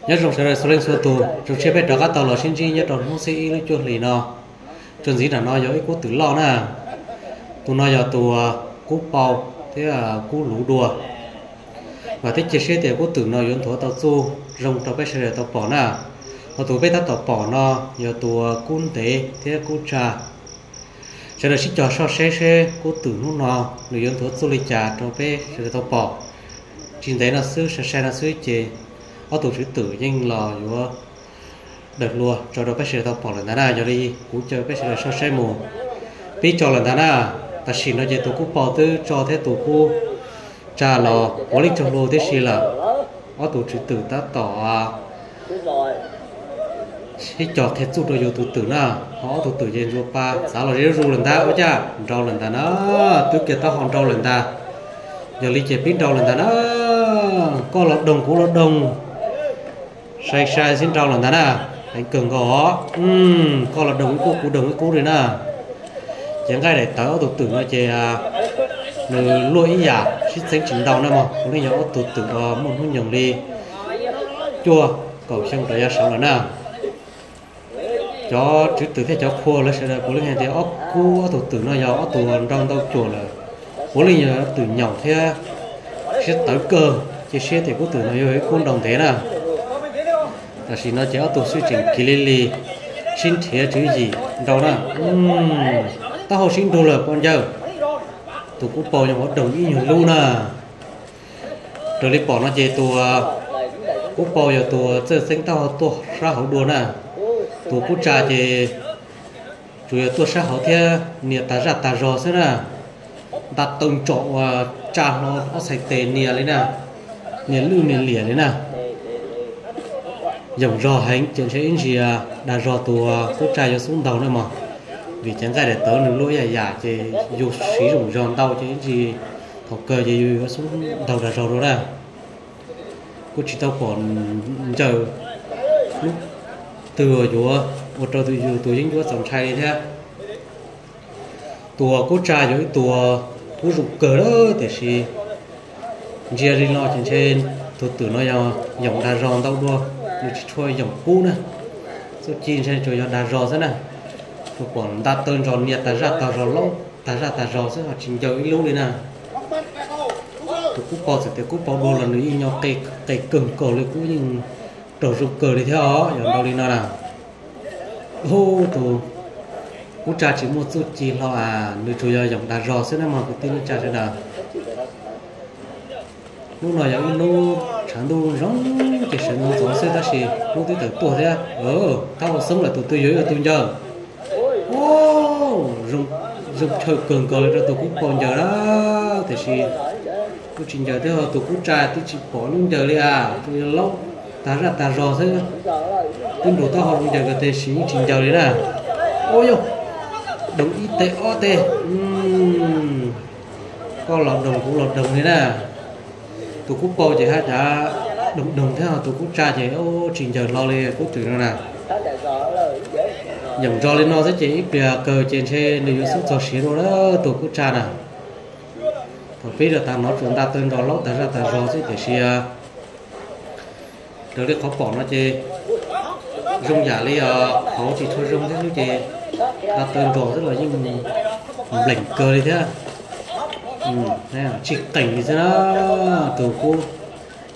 Nyob zoo sawv daws txhua leej txhua tus, zoo siab peb rov qab tau los sib ntsib nyob rau hnub xiab ib lub cuaj hlis no. Tso ntxiv nram no yog ib kub twm loj na. Tus no yog tus kub pau thiab kub luv dua. Vam thiab cia siab tias kub twm no yuav nthuav tau txuj zoo rau peb sawv daws tau pom na. Ho tus peb tab tom pom no yog tus kub ntev thiab kub tsa. Sawv daws sib cog soj seb seb kub twm hnub no nws yuav nthuav txuj li cas rau peb sawv daws tau pom. Tsis ntev no xwb, sai sai no xwb ces ob tug tswv twm yeej los yuav daws hlua tso rau peb sawv daws tau pom lawm ntag na. Yog li kuv caw peb sawv daws soj saib mus. Pib tso lawm ntag na. Tam sim no ces tus kub pau twb tso thiab tus kub tsa los puav leej tsaug hlua tib si lawm. Ob tug tswv twm tab tom sib cog qhia txuj rau yus tus twm na. Ho ob tug twm ces ntsuas pa txav los ze zuj zus lawm ntag. Ua cas nrau lawm ntag na. Twb kiag taub hau nrau lawm ntag. Yog li ces pib nrau lawm ntag na. Koj los doog kuv los doog, sai sai xwb nrau lawm ntag na. Heev kawg nkaus os. Koj los doog ib kub kuv doog ib kub li na. Ces nqaij daim tawv ob tug twm no ces nws luaj ib yam sib txeeb tsis ntau na mog. Puav leej yog ob tug twm uas muaj hnub nyoog li cuaj kaum xyoo rov yav saud lawm na. Cov tswv twm thiab cov qhua lawv sawv daws puav leej hais tias ob kub ob tug twm no yog ob tug nrau ntau cuam lawm. Puav leej yog twm nyaum thiab siab tawv kawg, cia siab tias kub twm no yuav ib kub nrau ntev na. Tam sim no ces ob tug xwb tseem kiv li li sib nrhiav tswv yim nrau na. Taub hau sib nrug lawm poj ncawg. Tus kub pau yog ua doog ib nyuag lub na. Raws li pom no ces tus kub pau yog tus txawj txeeb taub hau tuaj sab hauv dua na. Tus kub tsa ces tsuas yog tuaj sab hauv thiab nias tas zaj tas zog xwb na. Nta taw ntsom uas tsa hlo ob txhais tes nias li na, nias lwj nias liam li na. Yoom zog heev ces ntshe ib ntsis dag zog tus kub tsa yuav xub ntaug na mog, vim cov nqaij daim tawv nws luaj ib yam yam ces yus siv yoom zog ntau ces ib ntsis thaum kawg ces yus yuav xub ntaug dag zog dua na. Kuj tsis tau pom ncaws lub twg yuav ua rau tus yus tus yeeb ncuab txaus ntshai li thiab. Tus kub tsa yog ib tus kub zoo kawg lawm tiam sis ntsia li no ces ntshe tus twm no yog yoom dag zog ntau dua, nws tsis tshua yoom kub na. Txuj ci ntshe tsuas yog dag zog xwb na. Tsuas pom nta taw ntsos nias tas zaj tas zog laub tas zaj tas zog xwb ho tsis ncaws ib lub li na. Tus kub pau txawm tias kub pau dua los nws yeej nyo qe kawg nkaus li, kub yeej raug zoo kawg li thiab os, yog nrau li no na. Hu, tus kub tsa tsis muaj txuj ci hlo as, nws tsuas yog yoom dag zog xwb na mog kwv tij neej tsa sawv daws. Hnub no yog ib hnub tshav ntuj zoo ces sawv ntxov ntxov xwb tab sis hnub twb tawm tuaj thiab. Taub hau xoob lawm tus twg yuav ua tus ncaws. Zoo chaw kawg nkaus li rau tus kub pau ncaws na, tiam sis kuj tsis ncaws thiab, tus kub tsa twb tsis pom lub ncaws li as, tsuas yog laub tag zaj tag zog xwb. Twb nrug taub hau ncaws ko tiam sis yeej tsis ncaws li na. Ua yog doog ib teg ob teg, koj los doog kuv los doog li na. Tus kub pau ces haj yam doog doog thiab, tus kub tsa ces tsis ncaws hlo li kub twm no na. Yoom zog li no xwb ces ib pliag kawg ces ntshe nws yuav xub txog siav dua lawm tus kub tsa na. Thaum pib rau tav no tsuas nta taw ntsos laub tag zaj tag zog xwb tiam sis raws li qhov pom no ces zoo yam li qhov tsis tshua zoo thiab xwb ces nta taw ntsos xwb los yeej npleem kawg li thiab. Tsis qees li xwb na, tus kub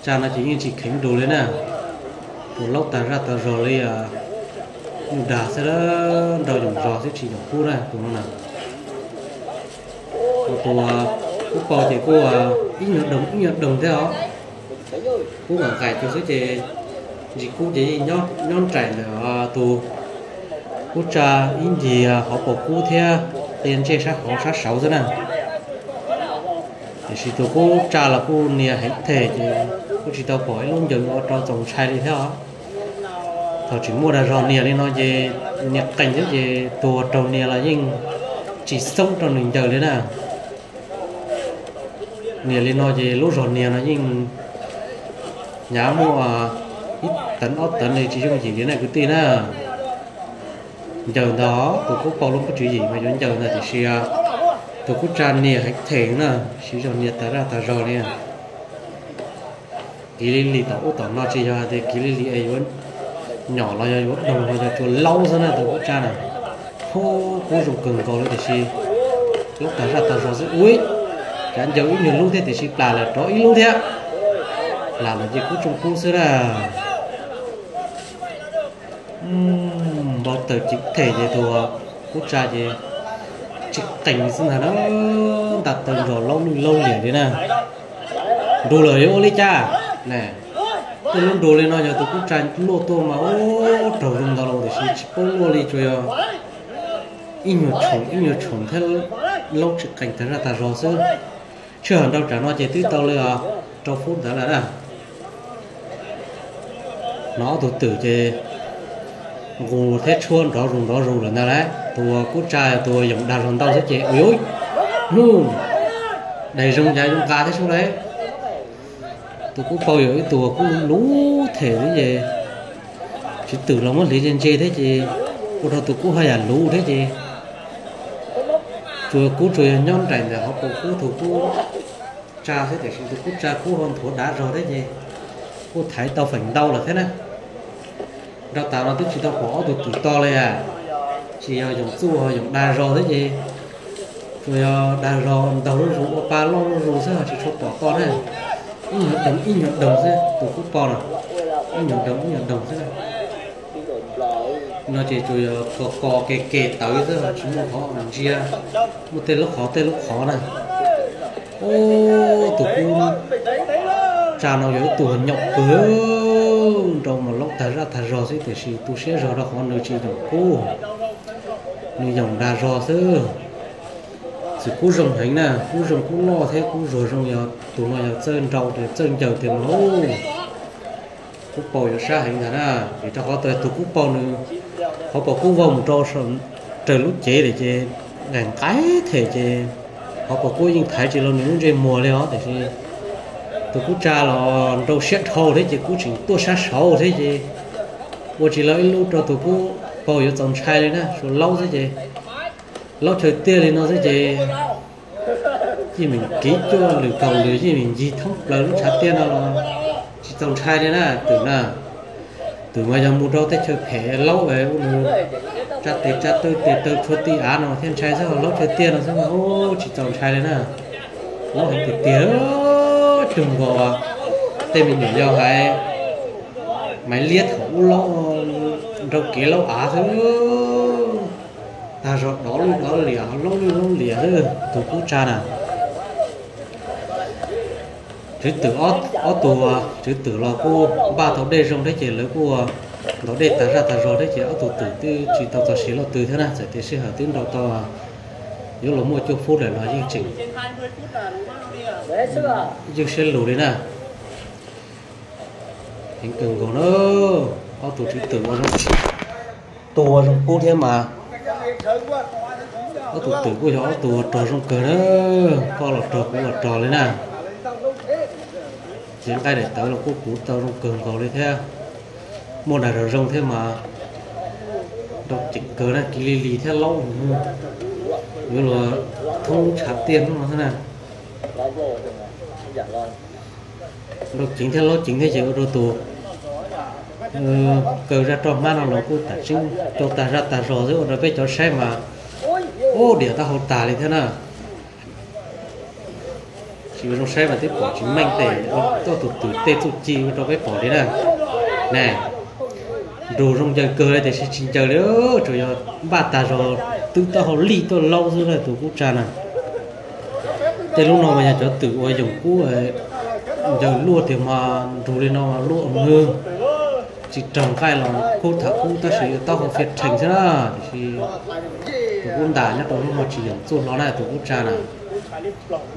tsa no ces yeej tsis kheev dua li na. Tus laub tag zaj tag zog li nyuj dag xwb, nrau yoom zog xwb tsis yoom kub na tus no na. Tus kub pau ces kuj ib nyuag doog ib nyuag doog thiab os. Kub nqaim nqaim cuag xwb ces ntsis kub ces yeej nyob nraim ntawm tus kub tsa ib ncig hauv paus kub thiab qia ntsej sab hauv sab saud xwb na. Tiam sis tus kub tsa los kuj nias heev them ces kuj tsis tau pom ib lub ncaws ua rau txaus ntshai li thiab os. Thaum tseem muaj dag zog nias li no ces nias qees thiab ces tus uas raug nias los yeej tsis xoob rau nws ncaws li na. Nias li no ces lub zog nias no yeej hnyav muaj ib teev ob teev li tsis yooj yim li na kwv tij na. Ncaws ntag, tus kub pau lub kub tswv yim mas yuav ncaws ntag tiam sis tus kub tsa nias heev them na, siv zog nias tas zaj tas zog li. Kiv li li tom ub tom no tsis yog hais tias kiv li li es yuav nyom los yog yuav doog los yog tsuas laub xwb na tus kub tsa na. Hu, kub zoo kawg nkaus li tiam sis laub tag zaj tag zog xwb ua. Cav ncaws ib nyuag lub thiab tiam sis plam lawm rov ib lub thiab. Plam lawm ces kub tsoo kub xwb na. Npau taws ceev them ces tus kub tsa ces tsis qees xwb ntag na. Nta taw nrov laub lwj laub liam li na. Nrug lawm yuav ua li cas ne? Tej lub nrug li no yog tus kub tsa luaj tuaj mas ub raug zoo ntau los tiam sis tsis paub luaj li tsuas yog ib nyuag tshoom ib nyuag tshoom thiab laub tsis qees tag zaj tag zog xwb. Sij hawm nrau tsam no ces twb tau li os rau fub ntawd lawm na. No ob tug twm ces nqus thiab tshuab nrov zus nrov zus lawm ntag lauj. Tus kub tsa tus yoom dag zog ntau xwb ces ua yuav hnub dais zoo ncav zoo nqa thiab sub lauj. Tus kub paug yog ib tug kub luv them xwb ces tswv twm los muab hliv ntse ntse thiab ces ua rau tus kub haj yam luv thiab ces tsuas kub tsuas yog nyob nraim ntawm hauv paus kub tus kub tsa xwb tiam sis tus kub tsa kub ho nthuav dav zog thiab ces kuj thaiv tau feem ntau lawm thiab na. Nrau tas no twb tsis tau pom ob tug twm to li a, tsis yog yoom txuj ho yoom dag zog thiab ces tsuas yog dag zog ntaug lub zus ua pa loj lub zus xwb ho tsis tshua pom to na. Ib nyuag doog ib nyuag doog xwb tus kub paug no, ib nyuag doog ib nyuag doog xwb. No ces tsuas yog kos kos ke ke tawv xwb ho tsis muaj qhov ntsia, muaj tej lub qhov tej lub qhov na. Ub, tus kub tsa no yog ib tug nyaum kawg, nrau mas laub tag zaj tag zog xwb tiam sis tu siab zog rau qhov nws tsis yoom kub, nws yoom dag zog xwb. Txwm kub zoo heev na, kub zoo kub loj thiab kub zuag zoo, yog tus no yog txawj nrau tias txawj ncaws tias mas ub, kub paug yuav sab heev ntag na. Vim rau qhov tias tus kub paug nws hauv paus kub vau mus rau raws lub cev lawm ces nqaim nqaim them ces hauv paus kub yeej thaiv tsis los nws lub ntsej muag li os. Tiam sis tus kub tsa los nrau siab dhau thiab ces kub tseem tuaj sab saud thiab ces ua tsis los ib lub rau tus kub paug yuav txaus ntshai li na, suav laub xwb ces laub chaw tiaj li no xwb ces yeej meem kiv cuaj lwm kaum lwm yeej meem ncig thoob plaws lub tshav tiaj no los tsis txaus ntshai li na twm na. Twm mas yog mus rau tej chaw phem laub ua nws tsa tes tsa taw tes taw tshua ti av no thiaj ntshai xwb, laub chaw tiaj no xwb mas ub tsis txaus ntshai li na. Laub heev tiag tiag, cuag nkaus tej me nyuam yau hais Maiv Liab thaum ub laub nrau kev laub av xwb, tag zog dov lwj dov liam laub lwj laub liam xwb tus kub tsa na. Tswv twm ob tug, tswv twm los kuj npaj tau dej zoo thiab ces lawv kuj ntov dej tag zaj tag zog thiab ces ob tug twm twb tsis tau txog siav loj twg thiab na, txawm tias sij hawm twb nrau tau yuav luag muaj cuaj fub lawm los yeej tseem ywj siab lug li na. Heev kawg nkaus na, ob tug tswv twm ua zoo, tua zoo kub thiab mas. Ob tug twm kuj yog ob tug rog zoo kawg na, koj los rog kuv los rog li na. Cev nqaij daim tawv los kuj puv tau zoo kawg nkaus li thiab. Muaj dag zog zoo thiab mas nrau ceev kawg na, kiv li li thiab laub, yuav luag thoob lub tshav tiaj hnub no thiab na. Nrau ceev thiab laub ceev thiab ces ua rau tus kaw zaj roj hmab no los kuj tam tseeb rau tag zaj tag zog xwb ua rau peb cov saib mas ub diam taub hau tag li thiab na. Tsis ua zoo saib mas twb pom tsis meej tes, ob tug twm tej txuj ci ua rau peb pom li na. Ne, nrug zoo ncaws kawg li tiam sis tsis ncaws li, tsuas yog npaj tag zog twb taub hau lij tuaj laub xwb na tus kub tsa na. Tej lub no mas yog cov twm uas yoom kub ncaws luaj tiag mas nrug li no mas luaj ua nws tsis raug nqaij los kub tham kub tab sis taub hau fiaj rhees xwb na. Tiam sis tus kub ntam nyob rau lub no tsis yoom txuj hlo na tus kub tsa na,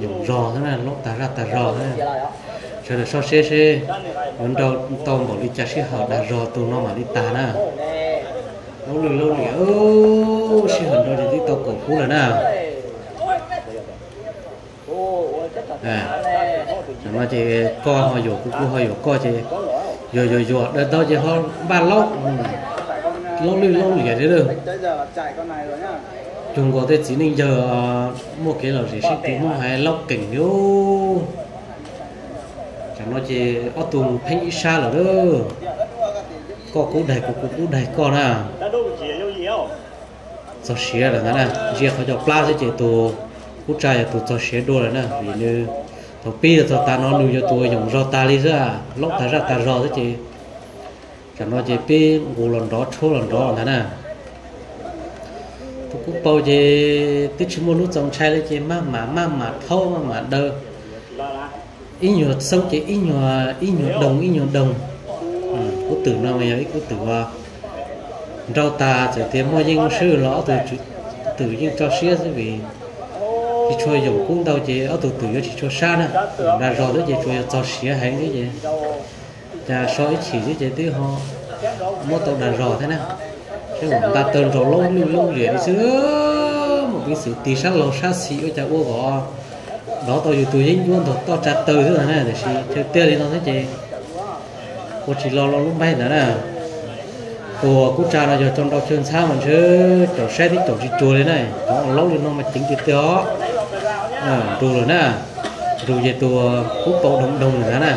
yoom zog xwb na, laub tag zaj tag zog xwb. Sawv daws soj siab seb yuav nrau tau npaum li cas sij hawm dag zog tus no mam li tag na. Laub lwj laub liam, sij hawm nrau ces twb tau kaum fub lawm na. Tam no ces koj ho yuam kuv, kuv ho yuam koj ces yuam yuam yuam daws tau ces ho npaj laub, laub lwj laub liam li lawm. Cuag nkaus tej txiv neej yawg muaj kev lom zem sib tw Hmoob hais laub keem li. No ces ob tug pheej ib sab lawm lauj. Koj kub daig kuv, kuv kub daig koj na. Txog siav lawm ntag na, ntsia qhov cov plab xwb ces tus kub tsa yog tus txog siav dua lawm na, vim nws thaum pib los txog tav no nws yog tus yoom zog tag li xwb, laub tag zaj tag zog xwb ces tam no ces pib nqus los nrov tshuab los nrov ntag na. Tus kub paug ces twb tsis muaj lub txaus ntshai li ces maj mam maj mam thaub maj mam daws. Ib nyuag xoob ces ib nyuag ib nyuag doog ib nyuag doog. Kub twm no mas yog ib kub twm uas nrau tas txawm tias muaj yeej muaj swb los ob tug twm yeej tso siab xwb vim tsis tshua yoom kub ntau ces ob tug twm yuav tsis tshua sab na. Dag zog xwb ces tsuas yog txog siav heev xwb ces cas so ib chim xwb ces twb ho muab tau dag zog thiab na. Saib nta taw nrog laub lwj laub liam li xwb, muaj peev xwm tig sab laug sab xis ua cas ua kom dov tau yus tus yeeb ncuab ntog toj tsa taw xwb na, tiam sis chaw tiaj li no thiab ces ua tsis lo lo lub npaib ntawd na. Tus kub tsa no yog tso nrau chaw ntxhab mas ntshe caum saib twb caum tsis tsuag li na, cov laub li no mas ceev tiag tiag os. Nrug lawm na, nrug ces tus kub paug doog doog lawm ntag na.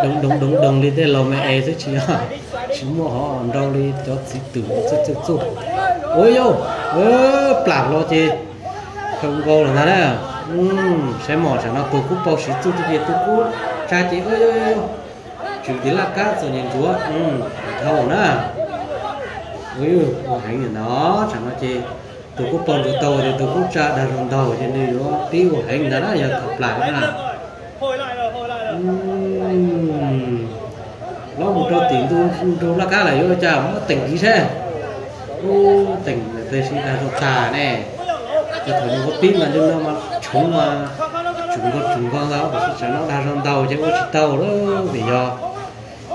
Doog doog doog doog li tej laus me es xwb tsis, tsis muaj hov nrau li cov txiv twm txuj txuj txuj. Ua yau, plam los ces khaws nkaus lawm ntag na. Saib mos tsam no tus kub paug siv txuj twg ces tus kub tsa ces ua yau, tswm tiv laj kab txom nyem ntsuav dhau na. Ua heev ntag na, tsam no ces tus kub paug ntsuas tau ces tus kub tsa dag zog ntau ces nws yuav pib ua heev ntag na yog thaum plam na. Los mus rau tim ntu laj kab lawm yuav ua cas muab teem kiv seb. Ub, teem lawm tab sis dag zog tag ne. Ces thaum nws ua pib mas ntu no mas tshoov mas tsum nkaus tsum nkaus ntau, tiam sis tsam no dag zog ntau ces ua tsis tau lawm vim yog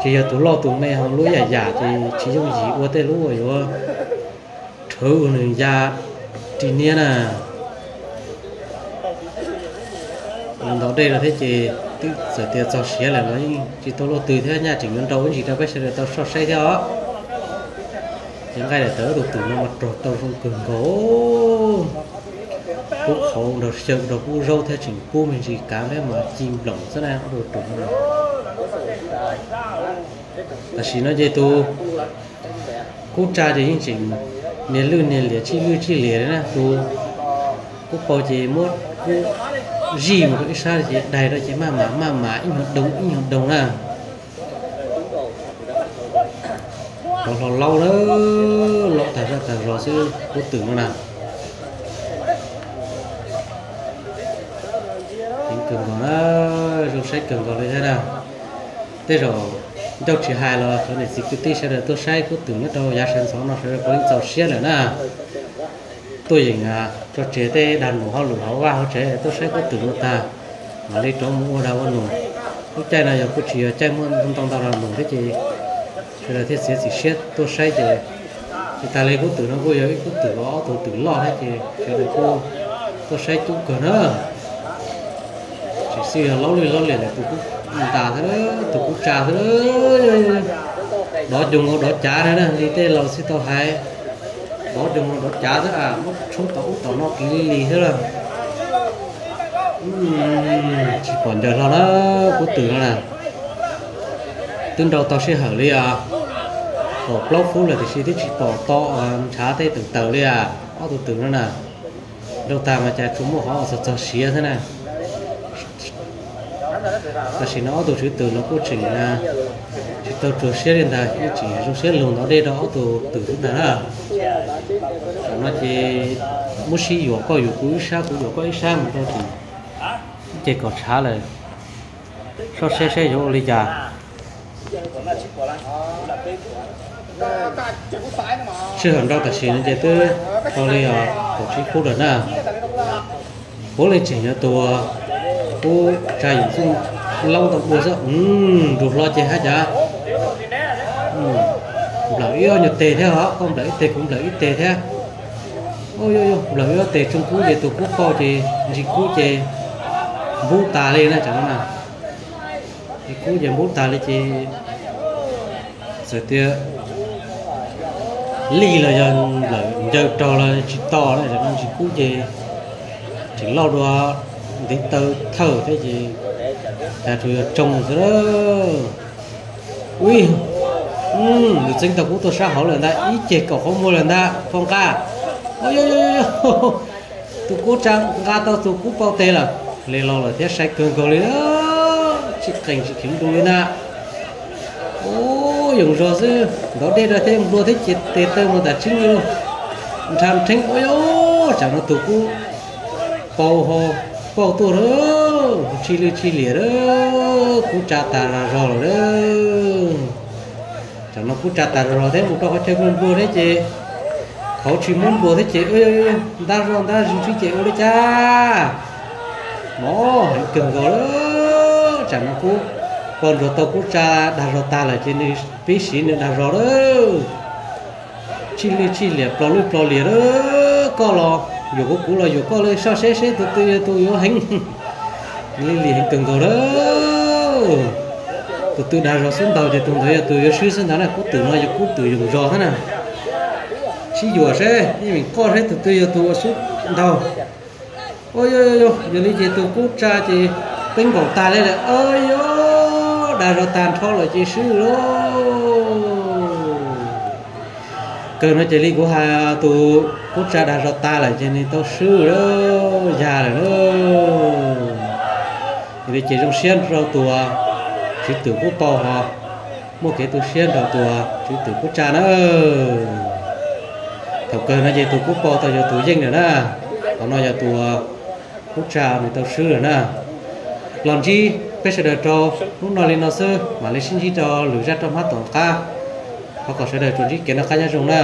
tsis yog tus loj tus me ho lub yam yam ces tsis yooj yim ua tej lub uas yuav rhawv nws ya ris niab na. Ntaus dej rau thiab ces twb txawm tias txog siav lawm los yeej tsis tau luaj twg thiab, nyaj tseem yuav nrau ib ntsis rau peb sawv daws tau soj saib thiab os. Ces nqaij daim tawv ob tug twm no mas rog tau zoo kawg nkaus. Kub qhauv nrog xyaw nrog kub zaub thiab tseem kub me ntsis kav thiab mas ci nploom xwb na ob tug twm no. Tam sim no ces tus kub tsa ces yeej tseem niag lwj niag liam tsij lwj tsij liam li na, tus kub paug ces muab kub zij mus rau ib sab ces daig rau ces maj mam maj mam ib nyuag doog ib nyuag doog na. Cov hlau laub na, laub tag zaj tag zog xwb kub twm no na. Heev kawg nkaus na, zoo saib kawg nkaus li thiab na. Tej zaum ncauj tsis hais los cov niam txiv kwv tij sawv daws tuaj saib kub twm nyob rau yav sawv ntxov no sawv daws puav leej txaus siab lawm na. Tuaj yeem tso tseg tej dag num hauj lwm hauv vaj hauv tsev tuaj saib kub twm no tag, mam li rov mus ua dag ua num. Lub caij no yog kuj tsis yog caij muaj ntau ntau dag num thiab ces sawv daws thiaj txiav txim siab tuaj saib ces, tsis tas li kub twm no kuj yog ib kub twm los ob tug twm loj thiab ces sawv daws kuj tuaj saib coob kawg na. Tsis xwb yog laub lwj laub liam lawm tus kub ntas thiab tus kub tsa xwb. Dov cug nkaus dov cav thiab na, li tej laus txhij tau hais, dov cug nkaus dov cav xwb, muab tshoob tom ub tom no kiv li li xwb lawm. Tsis pom ncaws hlo na, kub twm no na. Twb nrau tau sij hawm li os, kaum plaub feeb lawm tiam sis twb tsis pom to ntshav tej teem tawm li as, ob tug twm no na. Nrau tag mas cas tsuas muaj qhov txog txog siav xwb na. Tam sim no ob tug tswv twm los kuj tseem tsis tau tsuag siab li ntag, yeej tseem zoo siab lug ntov dej rau ob tug twm xwb ntag na. Tam no ces muab sib yuam koj yuam kuv ib sab kuv yuam koj ib sab mus rau tim ces kom tshav lawm, soj saib saib yuav ua li cas. Sij hawm nrau tam sim no ces twb tau li kaum tsib feeb lawm na. Puav leej tseem yuav tua, kub tsa yus txuj laub ntau dua xwb, nrug hlo ces hab cas nplawm ib ob nyuag teg thiab os, koj nplawm ib teg kuv nplawm ib teg thiab. Nplawm ib ob teg tsoo kub ces tus kub paug ces ntsis kub ces npub tas li na, tam no na. Ntsis kub ces npub tas li ces txawm tias lij los yog nplawm ncaws raug los tsis to na, tam no ntsis kub ces tseem loj dua ntiv taw thawj thiab ces Cas tsuas yog tsoo xwb lawm. Ui, nws txeeb tau kub tuaj sab hauv lawm ntag, ib ceg kaum qhov muag lawm ntag poj nqa. Ua, tus kub tsa nqa tau tus kub pau tes lawm, le los lawm thiab sai kawg nkaus li, tsis qees tsis khiv du li ntag. Ua, yoos zog xwb, ntov dej rau thiab nplua thiab ces tes taw mus tam tseeb li, nrha rheeb. Ua, tsam no tus kub pau ho pauj tuaj lawm, tsis lwj tsis liam lawm, kub tsa tas zog zog lawm lawm. Tsam no kub tsa tas zog zog thiab mus rau qhov chaw nplua nplua thiab ces, qhov tsis muab nplua thiab ces, ntab zog ntab zis sib ces ua li cas. Mob heev kawg nkaus lawm, tsam no kub pau nrog tau kub tsa dag zog tag lawm ces nws pib siv nws dag zog lawm. Tsis lwj tsis liam plos lwj plos liam lawm, koj los yuam kuv, kuv los yuam koj li, soj seb seb tus twg yog tus yuav heev. Li lim heev kawg nkaus lawm. Tus twg dag zog xub ntaug ces tus ntawd yog tus yuav swb xwb ntag na, kub twm no yog kub twm yoos zog xwb na. Sib yuam seb, yeej meem qoj seb tus twg yog tus ua xub ntaug. Ua, yog li ces tus kub tsa ces peeb npaum tag li lawm, ua, yog dag zog tag nrho lawm ces swb lauj. Kawg no ces li kuv hais, tus kub tsa dag zog tag lawm ces nws tau swb lawm, yog lawm lauj. Yog li ces zoo siab rau tus tswv twm kub pau ho muaj kev tu siab nrog tus tswv twm kub tsa na. Thaum kawg no ces tus kub pau tau yog tus yeej lawm na. Qhov no yog tus kub tsa nws tau swb lawm na. Los ntsib peb sawv daws rau hnub no li no xwb, mam li sib ntsib rau lwm zaj roj hmab tom qab. Thov kom sawv daws tsuas ntsib kev noj qab nyob zoo na.